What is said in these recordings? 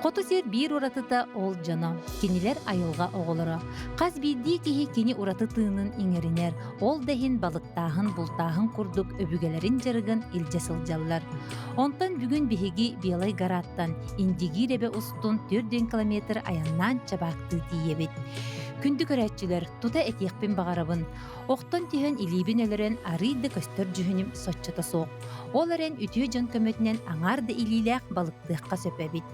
Хоту сир биир уратыта ол дьоно, кинилэр айылҕа оҕолоро. Хас биирдии киһи кини ураты тыынын иҥэринэр, ол да иһин балыктааһын, бултааһын курдук өбүгэлэрин дьарыгын илдьэ сылдьаллар. Онтон бүгүн биһиги Белай Гораттан Индигиир эбэ устун 4 километр айаннаан Чабаактыы тиийэбит. Күндү көрөөччүлэр, тута этиэхпин баҕарабын. Охтон түһэн илиибин өлөрөн арыый да көстөр дьүһүнүм соччото суох. Ол эрэн үтүө дьон көмөтүнэн аҥаар да илиилээх балыктыахха сөп эбит.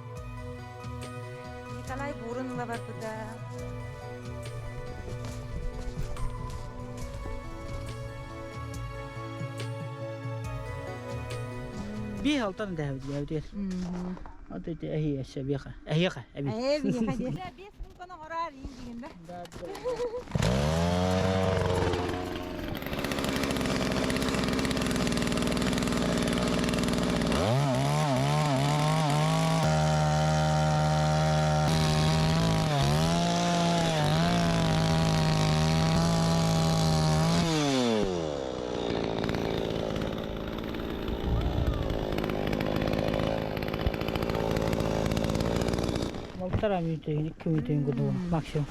Николай буурун ыла барбыта. Бии алтан дэһэбит диэбитигэр. Вот эти эһиэсэ биэхэ. Эһиэхэ эби. Ээ биэхэ диэ. Биэс мунканы оҥороор иин дигин да. Полтора минута, 2 минута курдук максимум.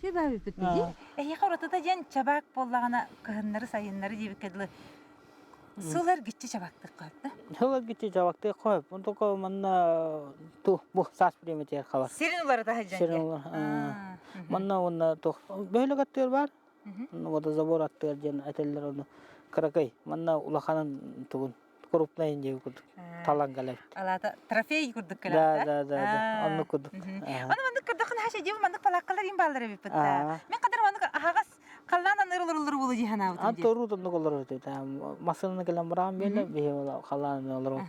Сүбэбиппит дии. Эһиэхэ уратыта диэн чабаак буоллаҕына кыһыннары сайыннары диэбиккэ дылы сыл эргиччи чабаактык да? Сыл эргиччи чабаактык хоп. Только манна ту бу саас бириэмэтигэр хабар. Сирин уларыта сылдьан Сирин улар. Манна уонна туох бөһүлэк аттыгар бар. Водозабор аттыгар диэн этэллэр ону кыракый. Манна улаханын тугун крупный диэки курдук талан кэлэбит. Алаата трофей курдук кэлэбит Да, да, да, да. Оннук курдук. Ону маннык көрдөххүнэ хаша дьиэ маннык палааккалар им бааллар эбиппит да. Мен кадар маннык аһаҕас халлаан аныыр олоруллар буолу дии санаабытым Ан дии. торуу тоннук олорор этэ. Массыынаны кэлэн бараан биэлэ биһи ола халлаан олорор.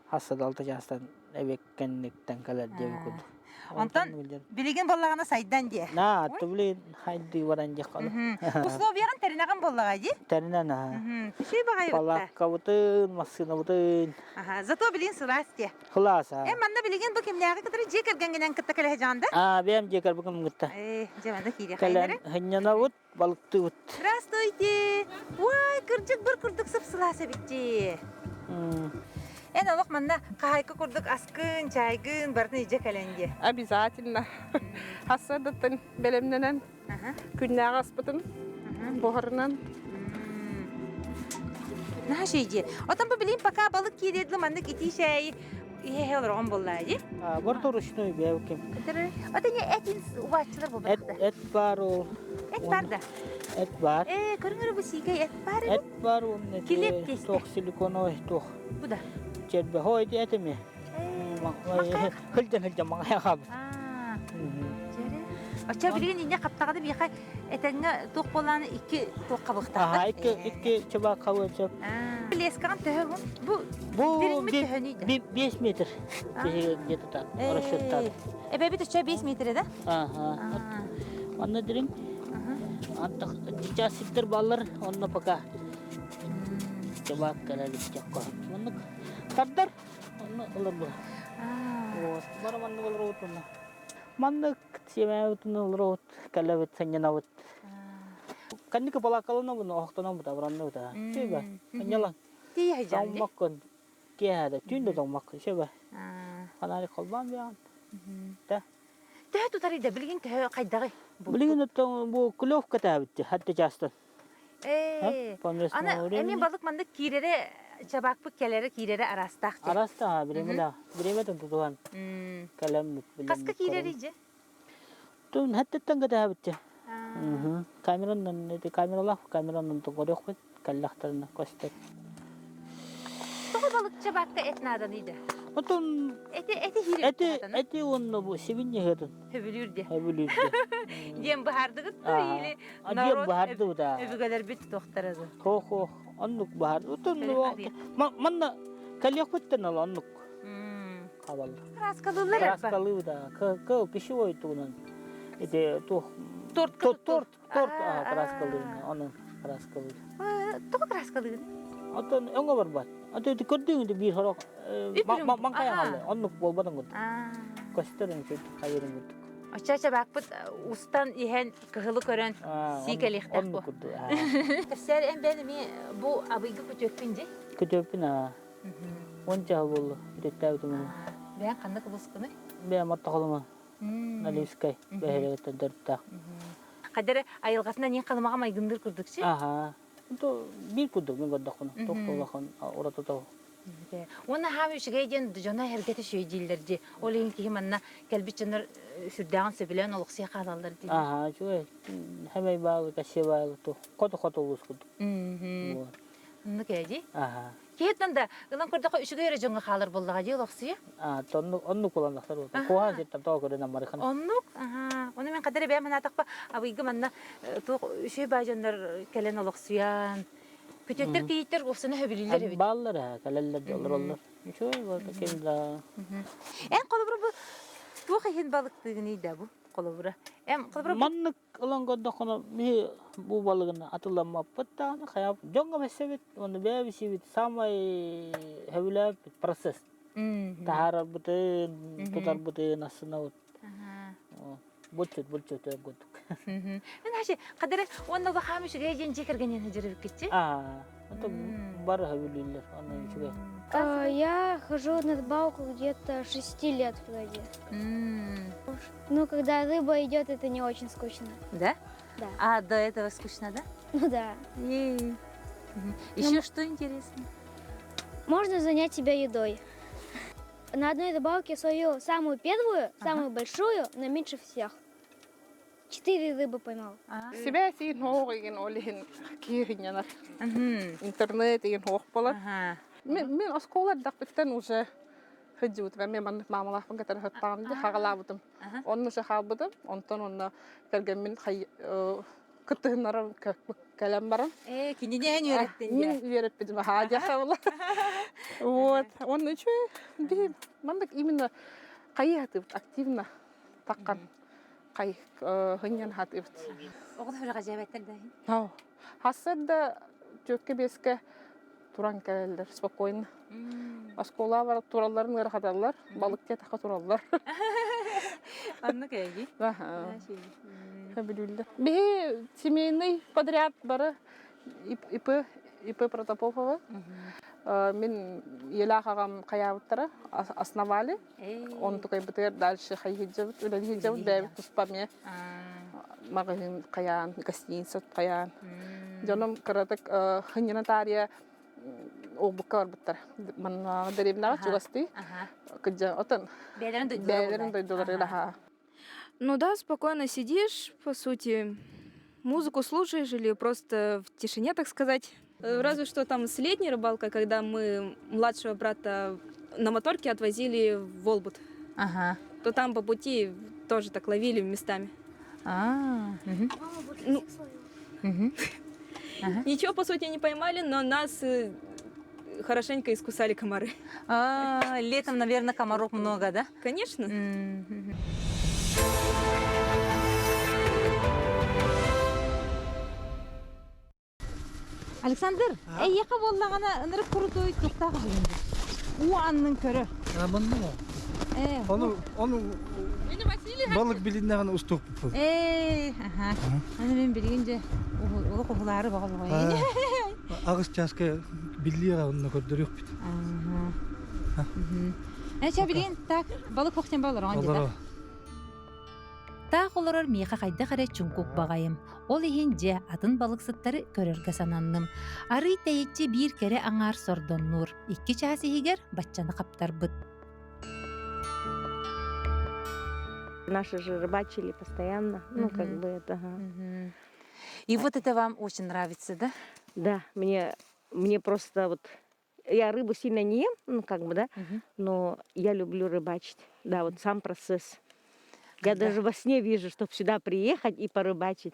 Хасса да алта чаастан эбек кэнниттэн кэлэр диэби курдук. Онтон билигин буоллаҕына сайдан диэ. На, тубли хайды баран диэх халы. Условияҕын тэринэҕин буоллаҕа дии. Тэринэн аха. Үчүгэй баҕайы Палааккабытын, массыынабытын. Аха, зато билигин сылаас диэ. Сылаас аа. Э, манна билигин бу кимнээҕи кытары дьиэ кэргэҥҥинэн кытта кэлэһэ дьаҕан да? Аа, бэйэм дьиэ кэргэним кытта. Э, дьэ манна киириэх Кэлэн хынньанабыт, балыктыыбыт. Здравствуйте! Уай, кырдьык быр курдук сып-сылаас эбит дии. Эн олох манна хаһайка курдук аскын, чайгын барытын илдьэ кэлэн дии. Обязательно. Хассардаттан бэлэмнэнэн күннээҕи аспытын буһарынан. Наһаа шей дии. Отон бу билин пока балык киириэдлы маннык итии шээйи иһэ олорон буоллаа дии. Борто ручной бэйэким. Ото не этин убааччылар буолбатах Эт бар ол. Эт бар да. Эт бар. Э, көрүҥ бу сиикэй эт бар Эт бар уонна Килиэп тесте. туох силиконовый туох. Бу да. Чербэ хой ити этими. Хылдьан хылдьан маҥай хаабыт. Оччо билигин инне хаптаҕына биэхэ этэҥҥэ туох буолааны икки туох хабыхтаах. Аха икки икки чыбаак хабыа сөп. Лескаҕын төһө бу Бу дириҥмит төһөнүй да? 5 метр. Биһиги где-то так расчеттаады. Эбэбит өчө 5 метр да? Ага. Онно дириҥ. Антах сейчас ситтер баллар, онно пока чыбаак кэлэлиттеххо. Оннук тардар, онно ылар була. Вот. Бары маннык олоробут онно. Маннык сиэмэбитин олоробут, кэлэбит, сынньанабыт. Канника балакаланабын, оһохтонобут, абыранныбыт. Чүбэ, анньалан. Тиийэ сылдьан Тоҥмоккун. Киэһэ да, түүн да тоҥмоккун, чүбэ. Фонарик холбоон биэҕин. Да. Төһө тутарый да билигин төһө хайдаҕый? Билигин оттон бу клевка тээбитти, хатта частан. Ээ, аны эмиэ балык маннык киирэрэ чабаакпыт кэлэрэ киирэрэ араастаах дии. Араастаах, бириэмэлээх. Бириэмэтин тутуһан кэлэммит. Хаска киирэрий дьэ? Тун хаттыттан кэтэһэбит Камеранан ити камералаах камеранан көрүөхпүт кэллэхтэринэ көстөр. Тоҕо балык чабаакка эт нааданый да? Отон эти эти эти эти уонна бу сибинье ыһыатын. Хөбүлүүр диэ. Хөбүлүүр диэ. Диэн быһаардыгыт да или народ быһаардыбыт аа. Өбүгэлэрбит туохтара да. Хоох хоох оннук быһаар. Отон манна кэлиэхпиттэн ол оннук. Хабал. Краскалыыллар эрба. Краскалыы да. Кыл пищевой тугунан. Ити туох торт торт торт краскалыын онон краскалыыр. Тоҕо краскалыын? Оттон өҥө барбат. Аты ити көрдүҥ ити биир сорох маҥхайан хаалла. Оннук буолбатан курдук. Көстөр үчүт хайырын курдук. Оччо баакпыт устан иһэн кыһылы көрөн сиикэлиэхтээх Оннук курдук. Кэпсээр эн бэйэн эмиэ бу абыйга күтүөппүн дии? Күтүөппүн аа. Уонча буолла. Күтүөттээбитим. Бэйэҥ ханнык улуускунуй? Бэйэм Орто Халыма, Наливскай бөһүөлэгиттэн төрүттээх. Хайда эрэ айылҕатынан иин халымаҕа майгынныыр курдук си? Аһаа. Биир курдук мин көрдөхпүнэ, туох да улахан уратыта суох. Уонна хаам үчүгэй диэн дьоно эргэтэ үчүгэй дииллэр дии. Ол иһин киһи манна кэлбит дьоннор сүрдээҕин сөбүлээн олохсуйа хаалаллар дииллэр. Аһаа, үчүгэй. Хэмэй баалы, кэсиэ баалы, хоту-хоту улуус курдук. Вот. Оннук ээ дии. Аһаа. Киһиттэн да ылан көрдөххө үчүгэй эрэ дьоҥҥо хаалар буоллаҕа дии олохсуйа. Аа, оннук оннук буолан тахсар буолта. Куһаҕан сиртэн тоҕо көрүнэн барыхын. Оннук. Аһаа. Ону мин хадары бэйэм санаатахпа абыйга манна туох үчүгэй баа дьоннор кэлэн олохсуйан күтүөттэр кийииттэр уопсана сөбүлүүллэр эбит. Бааллар ээ, кэлэллэр да олороллор. Үчүгэй буолта ким да. Эн холобура бу туох иһин балыктыыгыный да бу холобура. Эм холобура Маннык ылан көрдөххүнэ биһи бу балыгын атыламмаппыт даҕаны хайа дьоҥҥо бэссэбит уонна бэйэбит самай сөбүлээбит процесс таһаарарбытын тутарбытын астынабыт булчут булчут курдук Мен хаши кадары уонна хаам үчүгэй диэн дьиэ кэргэнин сылдьарбыккытчы аа бары сөбүлүүллэр онно үчүгэй Я хожу на рыбалку где-то 6 лет вроде. Ну, когда рыба идет, это не очень скучно. Да? Да. А до этого скучно, да? Ну да. Еще что интересно? Можно занять себя едой. На одной рыбалке свою самую первую, самую большую, но меньше всех. Четыре рыбы поймал. Сибээс игин суох игин ол иһин киһи сынньанар. Интернет игин суох буолар. Мин оскуола эрдэхпиттэн уже сылдьыбытым. Мен маннык маамалаахпын кытары сыттаҕым дии хаҕалаабытым. Онно уже хаалбытым. Онтон онно кэргэммин кыттыһыннарар кэлэн баран. Ээ, кинини эн үөрэттин Мин үөрэппитим аһаа диэхэ Вот. Онно үчүгэй. Би маннык именно хайыһатыбыт активно таххан хай хынньан хатыбыт. Оҕолор дьээбэттэр да Хассар да түөккэ биэскэ туран кэлэллэр спокойно. Оскуола барып туралларын ыарахаталлар, балык диэтэххэ тураллар. Оннук эйги. Сөбүлүүллэр. Биһи семейный подряд бары ИП ИП Протопопова. Мин ийэлээх аҕам хайаабыттара основали. Онтукайбытыгар дальше хайыһыдьабыт, үлэлиһидьабыт бэйэбит туспа эмиэ маҕаһыын хайаан, гостиница хайаан. Дьонум кыратык хынньана таарыйа уолбукка барбыттар. Маннааҕы дэриэбинэҕэ чугастыы. Кыдьа отон бэйэлэрин дойдуларыгар аһаа. Ну да, спокойно сидишь, по сути, музыку слушаешь или просто в тишине, так сказать. Разве что там с летней рыбалкой, когда мы младшего брата на моторке отвозили в Волбут, то там по пути тоже так ловили местами. Ну, ничего, по сути, не поймали, но нас хорошенько искусали комары. А, летом, наверное, комаров много, да? Конечно. Александр, эйиэхэ буоллаҕына ынырык курутуой туохтаах үһүгүн Уу аннын көрө. Манна ма? Э, Ону, ону балык билиннэҕин устуохпут. Э, аха. Аны мен билигин дьэ олох уһулаары баҕа баҕа. Аҕыс чааска биллиэҕэ онно көрдөрүөхпүт. Э, чэ билигин так балык хохтен балар Олоро. Таах олорор миэхэ хайдах эрэ чуҥкук баҕайым. Ол иһин дьэ атын балыксыттары көрөргө сананным. Арыый тэйиччи биир кэрэ аҥаар сордоннуур. 2 чаас иһигэр баччаны хаптарбыт. Наши же рыбачили постоянно, ну, как бы это, ага. И вот это вам очень нравится, да? Да, мне просто вот, я рыбу сильно не ем, ну, как бы, да, но я люблю рыбачить. Да, вот сам процесс. Я даже во сне вижу, чтобы сюда приехать и порыбачить.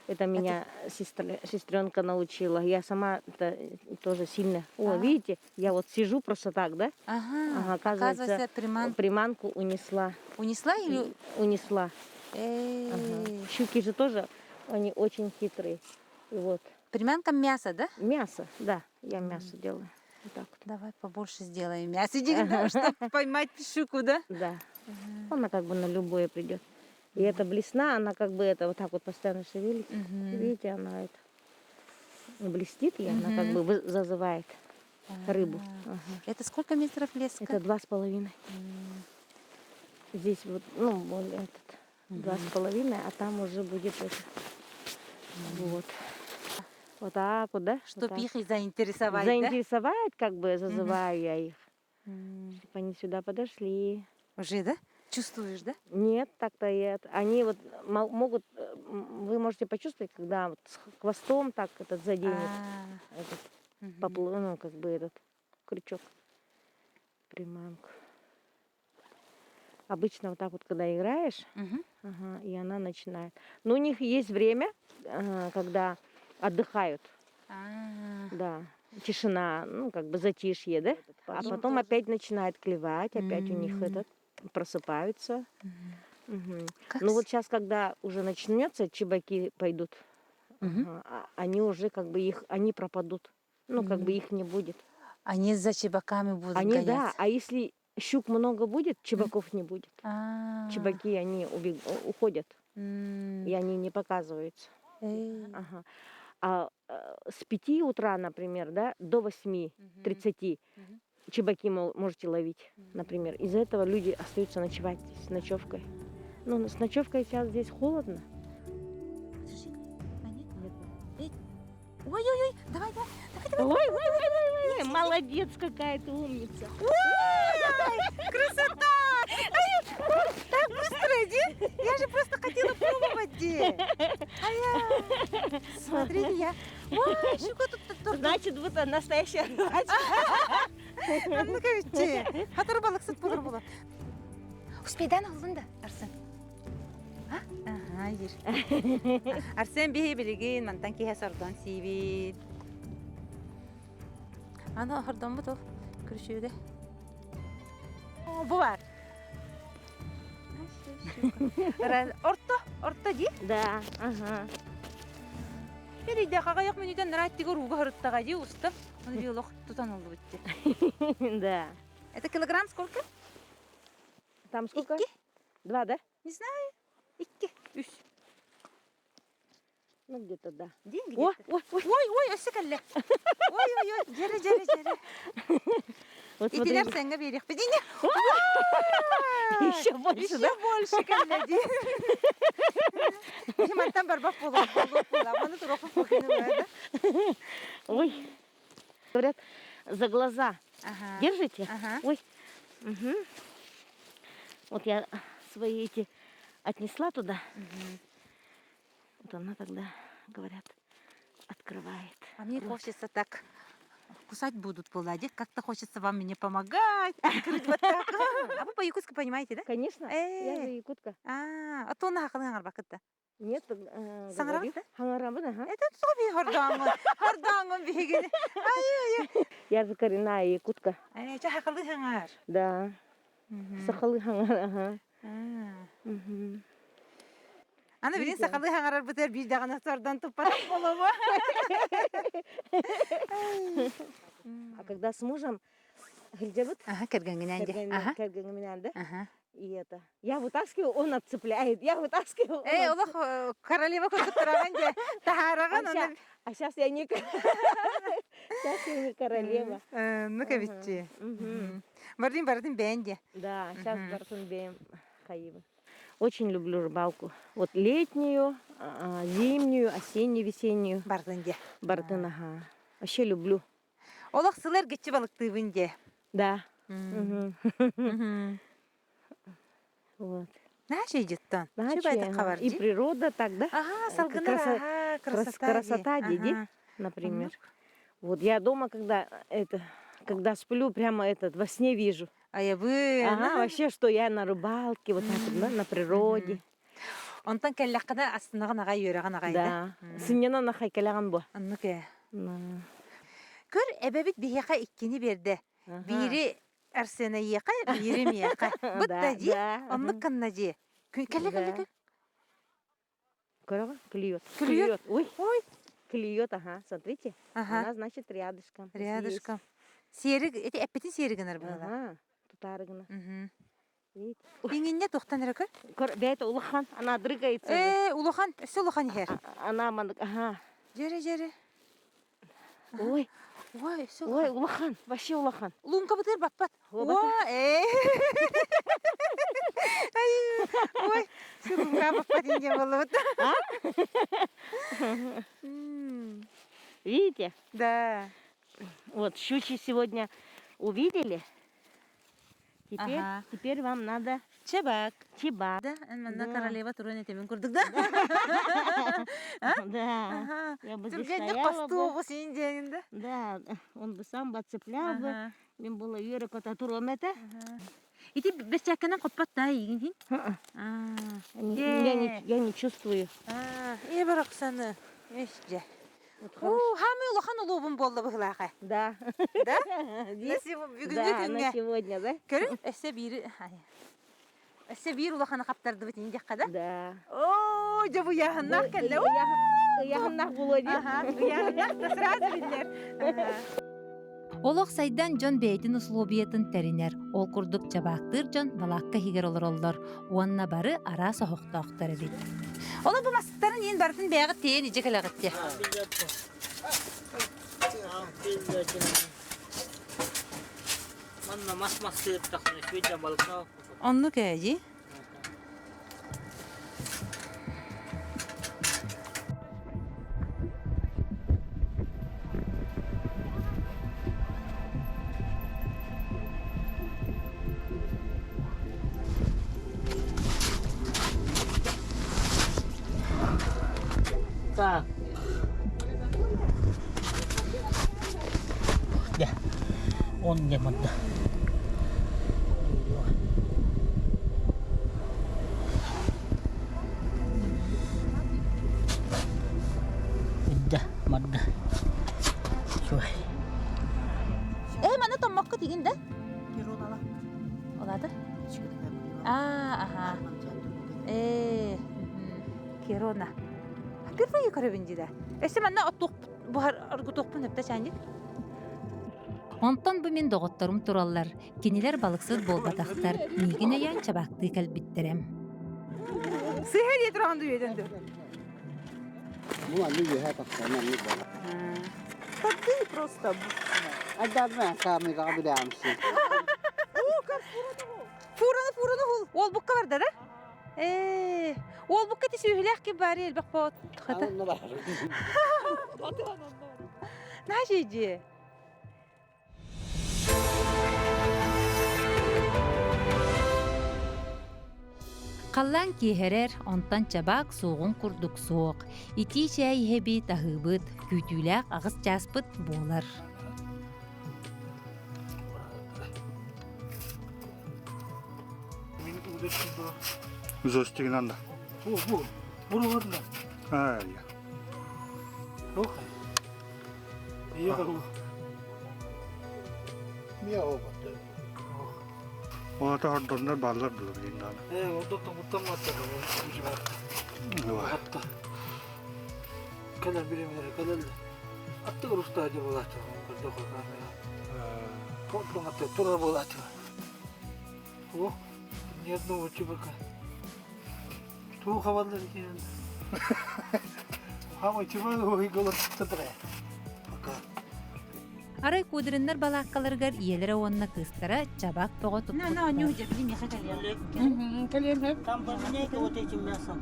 Это меня сестренка научила. Я сама это тоже сильно. О, видите, я вот сижу просто так, да? Ага. Ага, оказывается, Оказывается, приман приманку унесла. Унесла или... Унесла. Эй. Ага. Щуки же тоже, они очень хитрые. И вот Приманка мясо, да? Мясо, да, я мясо делаю. Вот так вот. Давай побольше сделаем мясо, чтобы поймать щуку, да? Да. Она как бы на любое придет. И эта блесна, она как бы это вот так вот постоянно шевелится. Видите, она это блестит, и она как бы зазывает. Рыбу. Это сколько метров леска? Это 2,5. Здесь вот, ну, более этот, 2,5, а там уже будет это. Вот. Вот так вот, да? Чтоб вот их и заинтересовать, Заинтересовать, как бы, зазываю я их. Чтобы они сюда подошли. Уже, да? Чувствуешь, да? Нет, так-то нет. Они вот могут, вы можете почувствовать, когда вот с хвостом так этот заденет, этот, попл- ну, как бы этот крючок, приманку. Обычно вот так вот, когда играешь, ага, и она начинает. Но у них есть время, когда отдыхают. Да, тишина, ну, как бы затишье, да? А потом опять начинает клевать, опять у них этот, просыпаются. Ну вот сейчас, когда уже начнется, чебаки пойдут, они уже как бы их, они пропадут. Ну, как бы их не будет. Они за чебаками будут Они, да, гоняться. а если щук много будет, чебаков не будет. Чебаки, они уходят, и они не показываются. Ага. А с 5 утра, например, да, до 8:30 чебаки можете ловить, например. Из-за этого люди остаются ночевать с ночевкой. Ну, с ночевкой сейчас здесь холодно. Ой-ой-ой, давай, давай, давай, давай. Ой, ой, ой, ой, ой, молодец какая ты умница. Ой, красота! Ай, так быстро иди. Я же просто хотела пробовать, ди. А я... Смотрите, я... Ой, щука тут, тут, тут. Значит, вы настоящая рыбачка. Ну-ка, Хатыр балыксыт булыр була. Успейдан алдын да, Арсен. Ага, ер. Арсен биһи билигин мантан киһэ сордон сиибит. Аны хордоммут ол күрүшүүгэ. Бу бар. Орто, орто ди? Да, ага. Перейде хагаяк мүнүтен нараттигер уга харыттага ди уста. Оны биолог тутан олду битти. Да. Это килограмм сколько? Там сколько? Икки. Два, да? Не знаю. Икки. Үс. Ну, где-то да. Дин Ой, где-то. ой, ой. Ой, ой, өссө кэллэ. Ой, ой, ой, дьэрэ, дьэрэ, дьэрэ. Вот Итилер смотри. сенге берих бидине. Еще больше, да? Еще больше кэллэ ди. Мантан барбах болор, болор, болор. Маны туроху да? Ой. Говорят, за глаза. Ага. Держите? Ага. Ой. Угу. Вот я свои эти отнесла туда. Угу. Вот она тогда, говорят, открывает. А мне хочется так кусать будут Владик, как-то хочется вам мне помогать, открыть вот так. А вы по-якутски понимаете, да? Конечно, я же якутка. А, а то на хакылын арбакытта. Нет, Саҥарабыт, да? Саҥарабын, ага. Это тоби хордоңун, хордоңун биһигини. Ай, Я же коренная якутка. ай. Чэ сахалыы саҥар. Да. Сахалыы саҥар, ага. Аны билин сахалыы саҥарар бытыр биир даҕаны сордон туппатах буолуо. А когда с мужем сылдьабыт? Ага, кэргэҥҥинээн дии. Ага. Кэргэмминээн, да? Ага. И это. Я вытаскиваю, он отцепляет. Я вытаскиваю, он Э, олох королева курдук тураҕын дии. Таһаараҕын А А сейчас я не Сейчас я не королева. Ну кэбиччи. Бардын бардын бэйэҥ дии. Да, сейчас барытын бэйэм хайыыбын. Очень люблю рыбалку. Вот летнюю, зимнюю, осеннюю, весеннюю. Барытын дии. Барытын, ага. Вообще люблю. Олох сылы эргиччи балыктыыбын дии. Да. Вот. Наша идет И природа так, да? Ага, салгына, красота. Красота, ди, например. Вот я дома, когда это, когда сплю, прямо этот, во сне вижу. А я вы... Ага, вообще, что я на рыбалке, вот так вот, да, на природе. Онтон кэллэххинэ астынаҕын аҕай үөрэҕин аҕай да? Сынньанан аҕай кэлэҕин бу. Оннук ээ. Көр эбэбит биһиэхэ иккини биэрдэ. Биири Арсен эйиэхэ, биири миэхэ. Бытта дии, оннук гынна дии. Кэллэ кэллэ кэл. Көрөҕө? Клюет. Клюет? Ой. Ой. Клюет, ага. Смотрите. Ага. Она, значит, рядышком. Рядышком. Сиэри, эти эппитин сиэри гынар буолар. Ага. Тутары гына. Видите? Иҥиннэ туохтан эрэ көр. Көр, бэйэтэ улахан, она дрыгается. Ээ, улахан, өссө улахан иһэр. Она маннык, ага. Дьэрэ, дьэрэ. Ой. Ой, все. Ой, улахан, вообще улахан. Луҥкабытыгар баппат. О, э. Ой, все луҥка баппат инде боллубут. Видите? Да. Вот, щучьи сегодня увидели. Теперь, Ага. теперь вам надо Чебак. чебак. Да, манна Да. королева туран этемин курдук да? Да. Ага. Я бы здесь Түргэнник стояла бы. хостуу син диэнин да? Да, он бы сам бы отцеплял бы. Ага. Мен было үөрэ көтө туруом этэ. Ити бэсчэккэнэн хоппот да игин хин? Я не, я не чувствую. Ээ барахсаны. Эсдьэ. Уу, хаамыы улахан улуубун буолла быһылааха. Да. Да? Бүгүҥҥү Да, на сегодня, да? Көрүн, өссө биир өссө биир улаханы хаптардыбыт ини диэххэ да? Да. Оо, дьэ бу ыйааһыннаах кэллэ. Ыйааһыннаах буолуо дии. Аха, ыйааһыннаах да сразу биллэр. Олох сайдан дьон бэйэтин усулуобуйатын тэринэр. Ол курдук чабаактыыр дьон балаакка иһигэр олороллор уонна бары араас оһохтоохтор эбит. Ону бу мастарын иин барытын бэйэҕит тиэйэн илдьэ кэлэҕит дии. Манна мас мастыыртахына үчүгэй балыктаах. Оннук ээ дии. Так. Дьэ, он дьэ манна. Идда, манна. Чуай. Э, маны томмокко тигин да? Олата? А, аха. Э, Керона. Впервые көрөбүн дии Өссө манна оттуох буһар оргутуохпун өптө чаанньык. Онтон бу мин доҕотторум тураллар. Кинилэр балыксыт буолбатахтар, миигин өйөөн чабаактыы кэлбиттэрэ. Сыһа дии тураҕын дуу дуу. Ну, они үөһэ тахсан маннык буолар. Тарды просто Аддарна камераҕа билээмсин. Фураны фураны хул. Ол букка барда да? Ээ, ол букка ти сүһүлээх ки баары элбэх боот хата. Онно бар. Наша дии. Халлаан киэһэрэр, онтон чабаак суоҕун курдук суох. Итии чээй иһэбит, аһыыбыт, күүтүүлээх аҕыс чааспыт буолар. Зостигынан да. Бу, бу, буруларына. Ай. Ох. Ота хордоннор бааллар билигин даҕаны. Ээ, онтон муттамматтар Атта. Кэлэр бириэмэлэрэ кэлэллэр. Аттыгар устаадьа буолааччы көрдөхө камера. Онтон атты турар буолааччы. О, ни одного чебака. Туох хабаллар диэн. Хамай чебак ой голос Пока. Арай Кудриннар балааккаларыгар ийэлэрэ уонна кыыстара чабак тоҕо На, на, туппуттар. нюхай, били миэхэ кэлиэм. Там поменяй-ка вот этим мясом.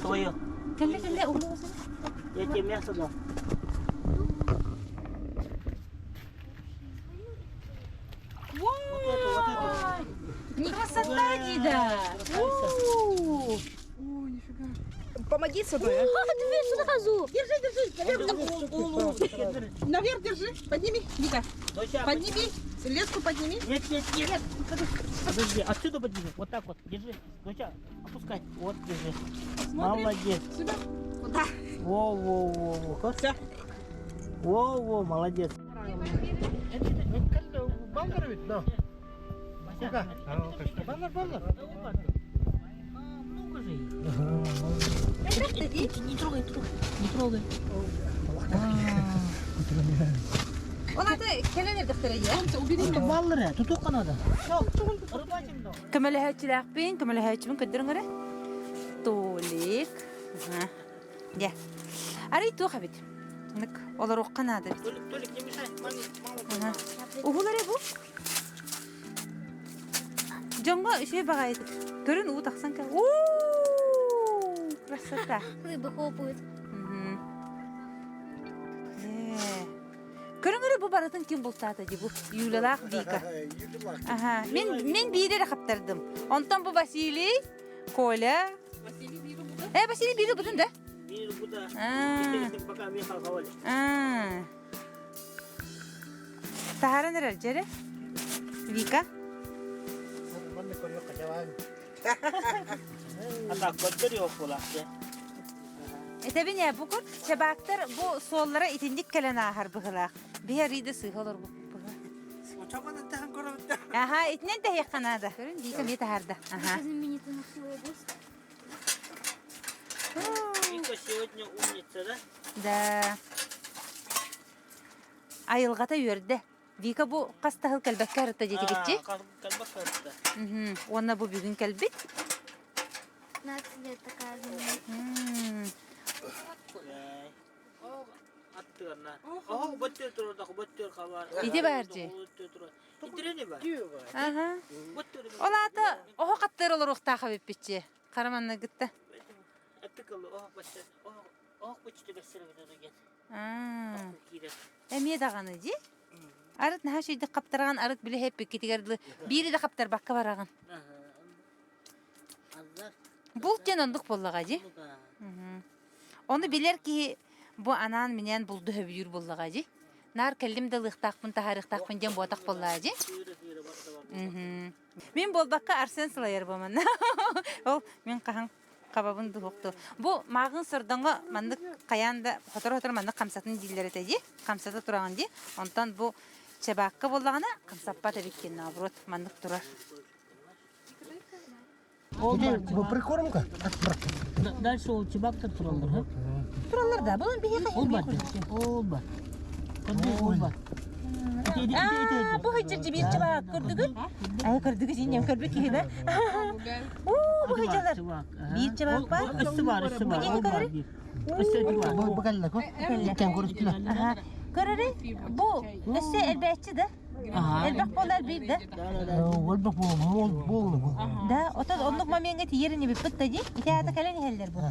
Свое. Кэллэ, кэллэ, угу. Я тебе мясо дам. Вот это, вот это. Красота, Дида! Помоги с одной, а? Дверь сразу! Держи, держи. Наверх держи. Подними, Вика. Доча, Подними. Леску подними. Нет, нет, нет. Подожди, отсюда подними. Вот так вот. Держи. Доча, опускай. Вот, держи. Смотрим. Молодец. Сюда. Вот так. Во, во, во, во. Всё. Во, во, молодец. Баллар ведь, да. Баллар, баллар. Много же их. Не трогай, не трогай. Не трогай. Ол аты кэлэн эрдэхтэрэ ийэ. Убери. Баллары, тутук надо. Рыбачим да. Көмөлөһөөччүлээхпин, көмөлөһөөччүбүн көрдөрүҥ эрэ. Толик. Дьэ. Арый туох эбит? Нык. Олоруохха наада эбит. Уһул эрэ бу. Дьоҥҥо үчүгэй баҕайытык. Көрүн уу тахсан кэл. Уу, красота. Рыба хлопает. Көрүҥ эрэ бу барытын ким бултаата дии бу Юлялаах Вика. Аха, мин мин биири эрэ хаптардым. Онтон бу Василий, Коля. Василий биири буда. Э, Василий биири бутун да? Биири буда. Аа. Пока мен халхавали. Аа. Таһааран эрэр дьэрэ. Вика. Ата көрдөр yok булахты. Этэбин ээ, бу кур чабаактар бу суоллара итинник кэлэн ааһар быһылаах. Биһи арыйда сыыһа олорбут Аха, итинэн тэһиэххэ наада. Көрүн, Вика эмиэ таһаарда. Аха. Знаменитый на всю область. Вика сегодня умница, да? Да. Айылҕата үөрдэ. Вика бу хас таһыл кэлбэккэ арытта диэтигитчи? Кэлбэккэ арытта. Уонна бу бүгүн кэлбит. 15 лет такая знаменитая. Ити баар дии. Аха. Ол аата оһо хаттыр олоруохтаах эбиппитчи. Хара манна гытта. Эмиэ даҕаны дии. Арыт наһаа үчүгэйдик хаптараҕын, арыт били хэппиккитигэр дылы биири да хаптарбакка бараҕын. Булт диэн оннук буоллаҕа дии. Ону билэр киһи бу анаан-минээн булду сөбүлүүр буоллаҕа дии. Наар кэллим да ылыахтаахпын, таһаарыахтаахпын диэн буотах буоллаҕа дии. Мин буолбакка Арсен сылайар бу манна. Ол мин хаһан хабабын дуһукту. Бу мааҕын сордоҥҥо маннык хайаан да сотору-сотору маннык хамсатын дииллэр этэ дии. Хамсата тураҕын дии. Онтон бу чабаакка буоллаҕына хамсаппат эбиккин наоборот маннык турар. Бу прикормка? Дальше ол чебактар тураллар, ха? Тураллар да, булун биһиэхэ Ол бар. Ол бар. Ол бар. Аа, бу хыдьыр биир чабаак көрдүгүт? Ай көрдүгүт иннем көрбүт киһи да. Уу, бу хыдьалар. Биир чабаак бар. Өссө бар, өссө бар. Бу көрөрү? Өссө бар. Бу бу кэллэ ко. Иккен көрүстүлэр. Аха. Көрөрү? Бу өссө элбээччи да? Элбэх буолар биир да? Элбэх буол буол бу. Да, отон оннук момеҥҥа тиийэр инибиппит да дии. Ити аата кэлэн иһэллэр бу.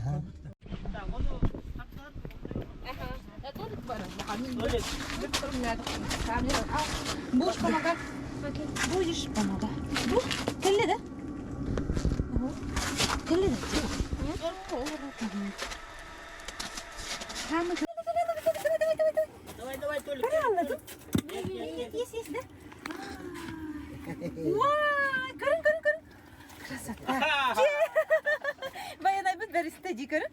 Будешь помогать? Будешь помогать. Кэллэ да? Кэллэ да? Давай, давай, Толик. Есть, есть, да? Вау, көрүн, көрүн, көрүн. Красота. Баянайбыт бэристэ дии көрүн.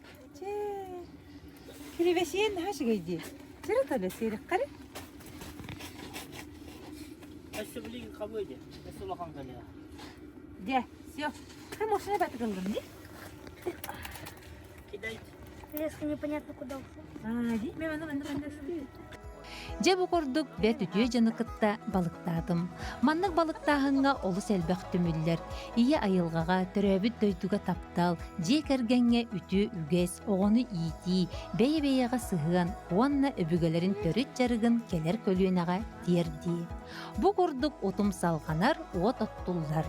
Кирибэсиэн наһаа үчүгэй дии. Сири төлө сиэриэххэ Өссө билигин хабыа дии. Өссө улахан кэлиэ. Дьэ, все. Ты машина батыгыллым дии. Кидайте. Леска непонятно куда ушла. А, дии, мен аны манна Дьэ бу курдук бэрт үтүө дьону кытта балыктаатым. Маннык балыктааһыҥҥа олус элбэх түмүллэр. Ийэ айылҕаҕа, төрөөбүт дойдуга таптал, дьиэ кэргэҥҥэ үтүө үгэс, оҕону иитии, бэйэ-бэйэҕэ сыһыан уонна өбүгэлэрин төрүт дьарыгын кэлэр көлүөнэҕэ тиэрдии. Бу курдук утум салҕанар, уот оттуллар.